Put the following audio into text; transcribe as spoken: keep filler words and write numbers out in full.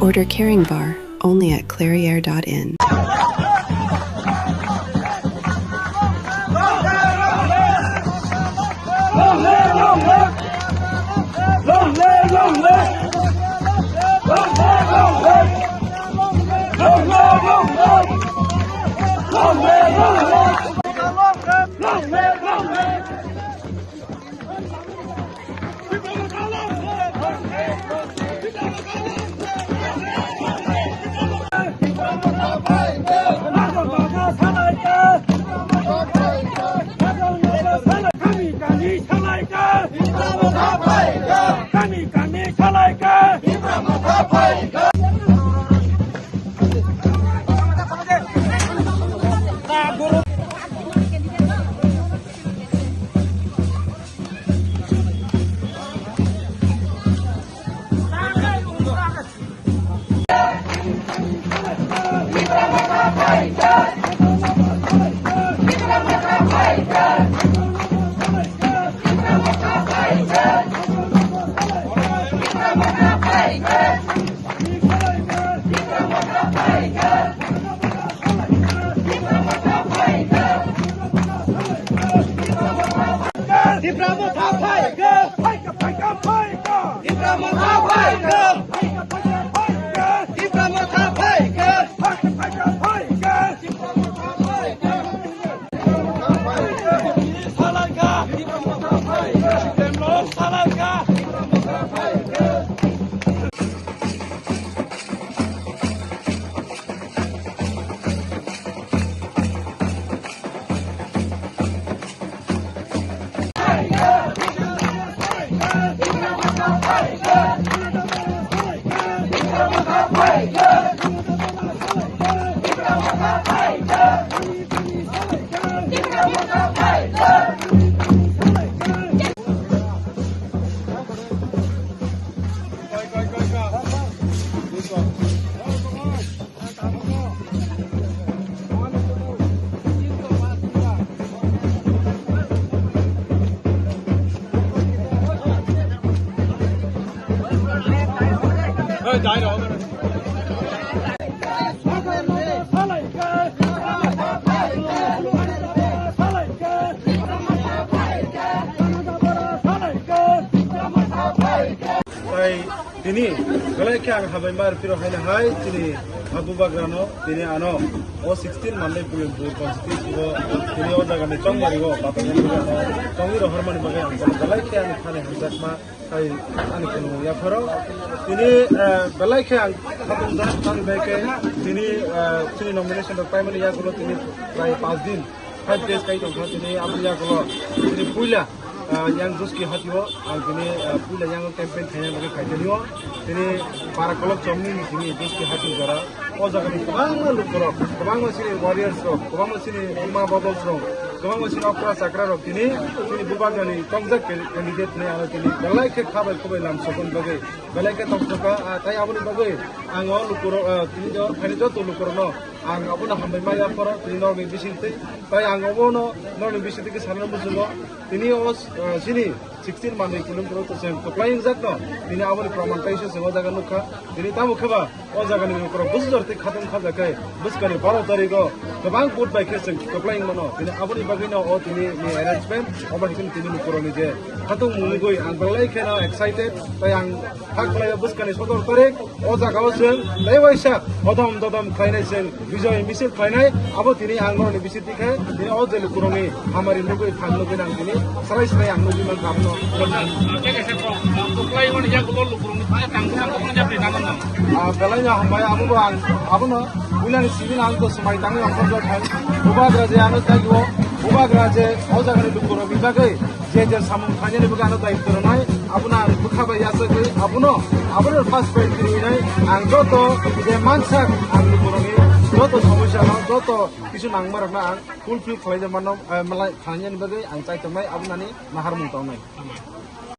Order Caring Bar, only at clairiere dot in. Tipra motha phaikha. Phaikha, phaikha, phaikha. Tipra motha phaikha. Phaikha, phaikha, phaikha. Tipra motha phaikha. Phaikha, phaikha, phaikha. Tipra motha phaikha. Salaikha. Tipra motha phaikha. Demlo salaikha. Tipra motha phaikha. Tai tini belai khe ang hambai ma rw phiro haino hai chini ha bubagrano tini ano o sixteen Mandai Pulimbur constituency o tini o jaga ni chongmari o patang tongwi rohormani bagwi ang bono belai khe ani thani hamjakma. Hai, ani khulumung yapharo. Tini, eh, belai khe ang khatung jak, tamni bai khe tini, eh, chini nomination rok paimani yagulo tini prai panch din, five days kai tongkha tini, aboni yagulo tini puila, eh, yang Juski hatio ang tini, eh, puila yang campaign khaina bagwi phai tini o. Tini para kolok chomni ni tini Juski hatio jora. O jaga ni kwbangma lukurok, kwbangma chini warriors rok, kwbangma chini buma bodol rok, kwbangma chini okra chakra rok tini, chini bubagrani chongjak can-, candidate hinwi ano tini belai khe kha bai khubai lam sokon bagwi belai khe tongthokha, ah, tai aboni bagwi ang o lukurok, ah, tini jo-, thani joto lukurokno ang abono hambai ma yapharo tini norokni bisingtwi, tai ang obono norokni bisingtwi khe sana muchungo tini o, ah, chini sixteen Mandai Pulimbur o to chwng kwplai wngjakno, tini aboni proman kaisa chwng o jaga nukha, tini tamo khe ba o jagani lukurok bwsajor tei khatung khajakhai bwskangni baro tarigo kwbang vote bai khe chwng kwplai wngmano, tini aboni bagwino o tini ni arrangement, obo hai kheno tini lukurokni je khatung mungwi ang belai kheno excited, tai ang hak belai o bwskangni sodor tarik o jagao chwng tei waisa odom dodom khlainai chwng. Bijoy misil khlainai, abo tini ang norokni bisingtwi khe, tini o je lukurokni hamari nugwi, phang nugwi nang tini, salai salai ang nugwi mankha abono. Ah, belaino hambai, abobo ang, abono puilani simi ang to swmai tangwi ongkhorjak khai. Bubagra je ano taibo, bubagra je o jagani lukurokni bagwi, je je samung khlainani bagwi ano daityo rwnai, abono ang bwkha bai yachagwi, abono, abono first prize rwnai, ang joto je mansak ang lukurokni joto somosya no, joto kisu nangmarokno ang fulfill khlaijak mano, eh, malai khlainani bagwi ang chai tongnai, abonani naharmung tongnai.